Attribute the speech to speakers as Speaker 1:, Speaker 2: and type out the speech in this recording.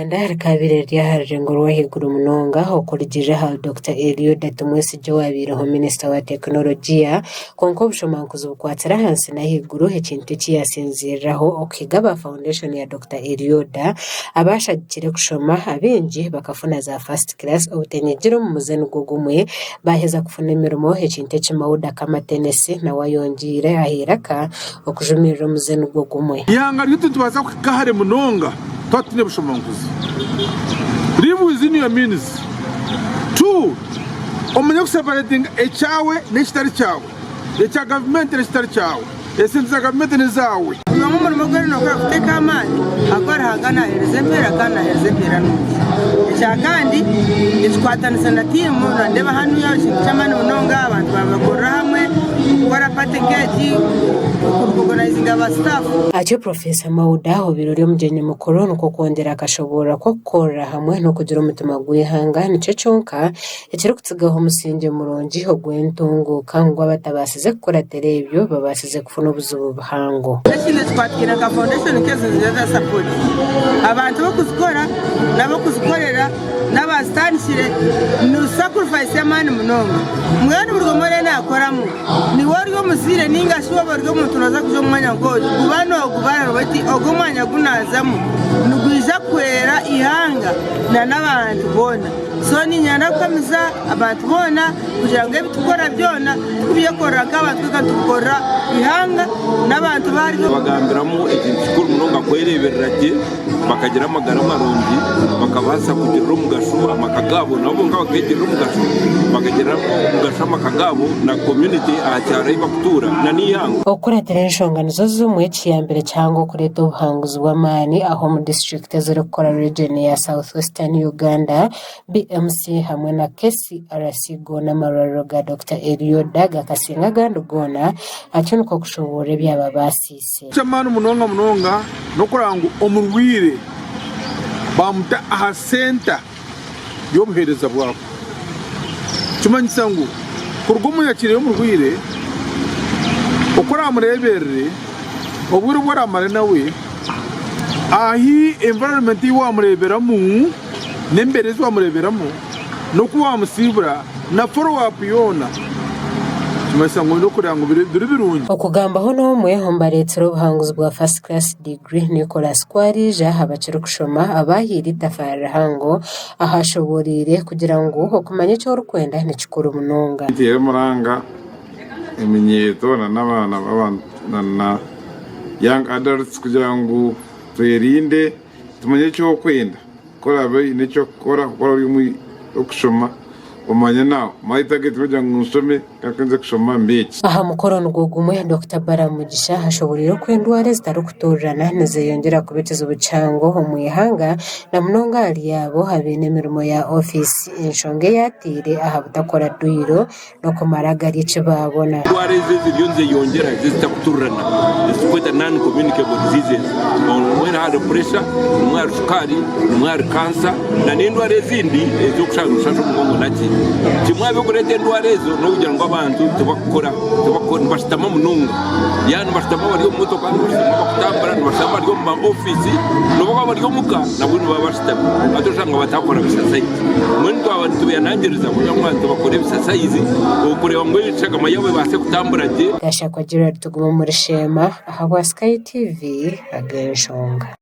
Speaker 1: Uganda rikaabaire riri aha rurengo rw'ahaiguru munonga okurugiirira ahari Dokita Eliud Tumwesigye owabaireho minisita wa tekinologiya kwonka obushomankuzi bukwatsire ahansi n'ahaiguru ekintu eki yaasinziiriraho okuhiga aba foundation ya Dokita Eliud abaashagikire kushoma abaingi bakafuna za first class obutenyigira omu muze nigwo gumwe baaheza kufuna emirimo ekintu eki Mauda Kamatenesi nawe ayongyeire aha eiraka okujumirira omuze nigwo gumwe.
Speaker 2: Eihanga ryaitu nitubaasa kuhika hare munonga twaba tutaine bushomankuzi. Live within your means. To Omanye kuseparatinga ekyawe n'ekitari kyawe, ekya gavumenti n'ekitari kyawe, esente za gavumenti n'ezaawe.
Speaker 3: Buri omwe omurimo ogu ariyo naakora kuteeka amaani ahakuba Ruhanga naaheereza empeera kandi naaheereza empeera nungi. Ekya kandi nitukwatanisa na tiimu noondeeba hanuya ekintu ky'amaani munonga abantu baaba nibakorera hamwe kukora paati nk'egi kuorganizinga ba sitaafu.
Speaker 1: Atyo Professor Mauda obaire ori omugyenyi mukuru nikwo kwongyera akashoboorora ku okukorera hamwe n'okugira omutima gw'eihanga nikyo kyonka ekirikutsigaho omusingye murungi ogw'entunguuka ngu abatabaasize kukuratira ebyo babaasize kufuna obuzibu buhango.
Speaker 3: Ekindi ekikwatikaine nka foundation nk'ezo niziba za support abantu ab'okuzikora n'ab'okuzikorera n'abazitandikire ni sacrifice y'amaani munonga. Mbwenu buri omwe oriyo nakoramu niiwe ori omuzaire ninga shi waaba ori omuntu nooza kuza omu mwanya nk'ogwo guba noogubara nooba oti ogu omwanya ogu naazamu nigwija kuhwera eihanga n'abantu boona. So niinyenda kuhamiza abantu boona kugira ngu ebi turikukora byona tikubyekorera nk'abantu kwonka nitubikorera eihanga n'abantu baryo.
Speaker 4: Bagambiramu ekintu kikuru munonga kwereeberera gye bakagira amagara marungi bakabaasa kugirira omugasho amaka gaabo nabo bonka bakeegirira omugasho bakagirira omugasho amaka gaabo na community aha kyaro ahu barikutuura n'eihanga.
Speaker 1: Okukuratira enshonga nizo zimwe kiyambire kihango okureeta obuhanguzi bw'amaani aha omu disiturikiti ezirikukora region ya South Western Uganda, BMC hamwe na KCRC goona amarwariro ga Dokita Elioda gakasinga agandi goona atyo nikwo kushoboorora ebyababaasiise.
Speaker 2: Eky'amaani munonga munonga n'okureba ngu omurwaire baamuta aha senta y'obuheereza bwabo. Nikimanyisa ngu kuruga omu nyakiire y'omurwaire, oku oraamureeberere, obwire obu oraamare nawe, ahu environment ei waamureeberamu n'embeera ezi waamureeberamu n'oku waamusiibura na follow up yoona, nikimanyisa ngu oine kureeba ngu biri birungi.
Speaker 1: Okugambaho n'omwe omu bareetsire obuhanguzi bwa First Class Degree, Nicholas Kwariija aha bakirikushoma abaahaire eitafaari rihango ahu ashoboreire kugira ngu okumanya eki orikwenda ni kikuru munonga.
Speaker 5: Nteera omuranga eminyeeto nana abaana na young adults kugira ngu twerinde tumanye eki orikwenda. Ku oraabe oine eky'okukora ku oraabe ori orikushoma omanye na my target kugira ngu nshome kandi ku nze kushoma mbe eki.
Speaker 1: Aha mukoro nigwo gumwe, Dokita Balaam Mugisha ashoboreire oku endwara ezitarikutuurirana nizeyongyera kuba ekizibu kihango omu ihanga na munonga ahari abo abaine emirimo ya ofiisi enshonga ei ateire aha butakora dduyiro n'okumara agarya eki baabona.
Speaker 4: Endwara ezi eziriyo nizeyongyera ezitakuturirana eziturikweta non communicable diseases omwe ahari pressure, omwe ahari shukaari, omwe ahari kansa na n'endwara ezindi ez'okushanga nibashasha omugongo naki. Kimwe aha birikureeta endwara ezo n'okugira ngu abantu tibakukora nibashutama munonga yaaba nibashutama bari omu motoka, nibashutama barikutambura, nibashutama bari omu ma ofiisi n'obu bakuba bari omuka nabwo nibaba bashutami hati oshanga batakora exercise. Mbwenu twaba nitubehanangiriza kugira ngu abantu bakore ebisasayizi okureeba ngu eshagama yaabo ebaase kutambura gye.
Speaker 1: Gashakwa Gerald Tugume omuri Sheema ahabwa Sky TV ag'enshonga.